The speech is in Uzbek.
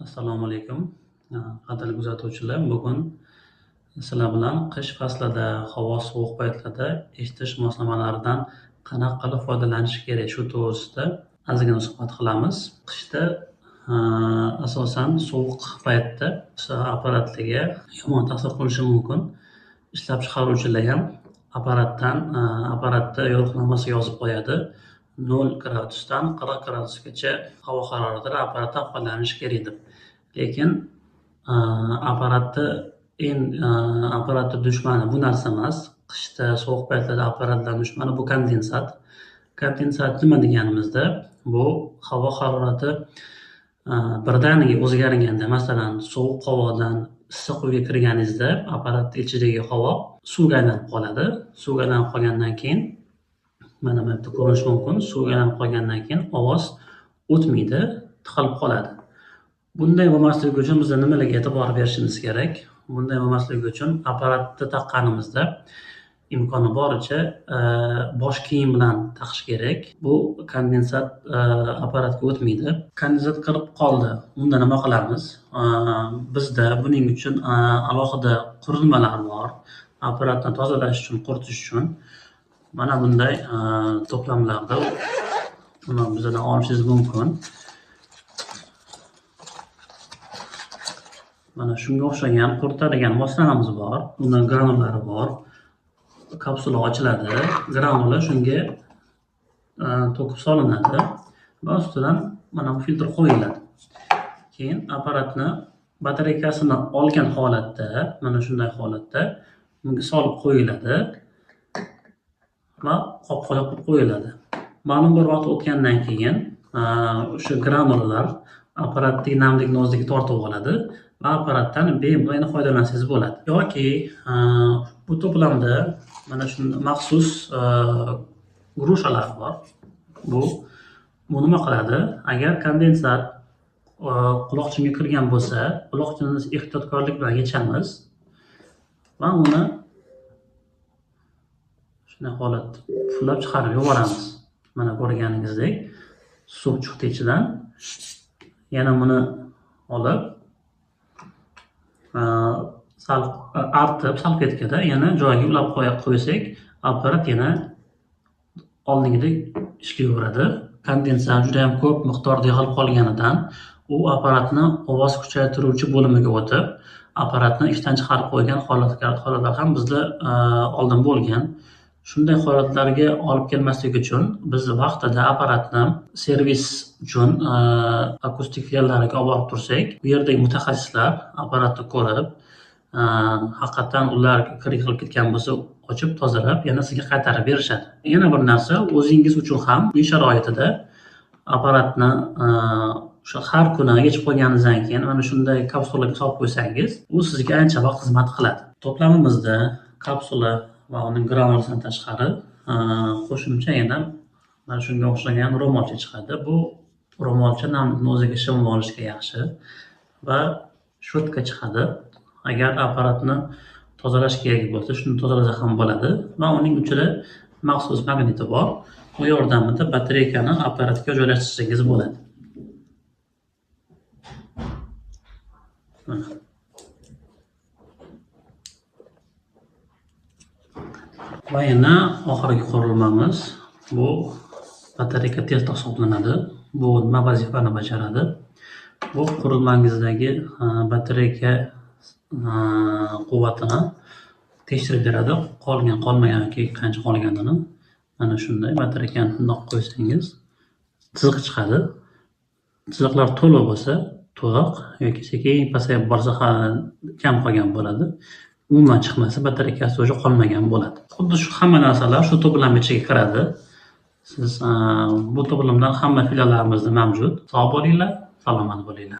Assalomu alaykum, qadrli kuzatuvchilar. Bugun sizlar bilan qish faslida, havo sovuq paytlarda eshitish moslamalaridan qanaqa qilib foydalanish kerak, shu to'g'risida ozgina suhbat qilamiz. Qishda asosan sovuq paytda apparatlarga yomon ta'sir qilishi mumkin. Ishlab chiqaruvchilar ham apparatda yo'riqnomasiga yozib qo'yadi. 0 gradusdan 40 gradusgacha havo haroratida apparatdan foydalanish kerak deb. Lekin apparatni dushmani bu narsa emas. Qishda sovuq paytlarda apparatlar dushmani bu kondensat. Kondensat nima deganimizda, bu havo harorati birdaniga o'zgarganda, masalan, sovuq havodan issiq uyga kirganingizda apparat ichidagi havo suvga aylanib qoladi. Suvga aylanib qolgandan keyin mana bu yerda ko'rinishi mumkin. Suvga aylanib qolgandan keyin ovoz o'tmaydi, tiqilib qoladi. Bunday bo'lmasligi uchun biz nimalarga e'tibor berishimiz kerak? Bunday bo'lmasligi uchun apparatni taqqanimizda imkoni boricha bosh kiyim bilan taqish kerak. Bu kondensat apparatga o'tmaydi. Kondensat kirib qoldi. Unda nima qilamiz? Bizda buning uchun alohida qurilmalar bor. Apparatni tozalash uchun, quritish uchun mana bunday to'plamlarda uni bizdan olishingiz mumkin. Mana shunga o'xshagan quritadigan moslamamiz bor. Uni granulari bor. Kapsula ochiladi. Granula shunga to'kib solinadi va ustidan mana bu filtr qo'yiladi. Keyin apparatni batareykasini olgan holatda, mana shunday holatda bunga solib qo'yiladi va qopqoq qilib qo'yiladi. Ma'lum bir vaqt o'tgandan keyin o'sha granulalar apparatdagi namlikni o'ziga tortib oladi va apparatdan bemalol yana foydalansangiz bo'ladi. Yoki bu to'plamda mana shunday maxsus grushalar bor. Bu nima qiladi? Agar kondensat quloqchinga kirgan bo'lsa, quloqchinni ehtiyotkorlik bilan yechamiz va uni shunday holatda puflab chiqarib yuboramiz. Mana ko'rganingizdek suv chiqdi ichidan. Yana buni olib sal artib salfetkada yana joyiga ulab qo'ysak, apparat yana oldingidek ishlayveradi. Kondensat juda ham ko'p miqdorda yig'ilib qolganidan u apparatni ovoz kuchaytiruvchi bo'limiga o'tib, apparatni ishdan chiqarib qo'ygan holatlar ham bizda oldin bo'lgan. Shunday holatlarga olib kelmaslik uchun biz vaqtida apparatni servis uchun akustik filiallariga olib borib tursak, bu yerdagi mutaxassislar apparatni ko'rib, haqiqatan ular kir yig'ilib ketgan bo'lsa, ochib tozalab yana sizga qaytarib berishadi. Yana bir narsa, o'zingiz uchun ham uy sharoitida apparatni o'sha har kuni yechib qo'yganingizdan keyin mana shunday kapsulaga solib qo'ysangiz, u sizga ancha vaqt xizmat qiladi. To'plamimizda kapsula va uning granulasidan tashqari qo'shimcha yana mana shunga o'xshagan ro'molcha chiqadi. Bu ro'molcha namlikni o'ziga shimib olishga yaxshi va shotka chiqadi. Agar apparatni tozalash kerak bo'lsa, shuni tozalasa ham bo'ladi va uning uchida maxsus magniti bor. U yordamida batareykani apparatga joylashtirsangiz bo'ladi. Mana. Va yana oxirgi qurilmamiz bu batareyka test hisoblanadi. Bu nima vazifani bajaradi? Bu qurilmangizdagi batareyka quvvatini tekshirib beradi. Qolgan, qolmagan yoki qancha qolganini. Mana shunday batareykani bundoq qo'ysangiz chiziq chiqadi. Chiziqlar to'la bo'lsa to'liq yoki sekin pasayib borsa hali kam qolgan bo'ladi. Umuman chiqmasa batareykasi o'sha qolmagan bo'ladi. Xuddi shu hamma narsalar shu to'plam ichiga kiradi. Siz bu to'plamdan hamma filiallarimizda mavjud. Sog' bo'linglar, salomat bo'linglar.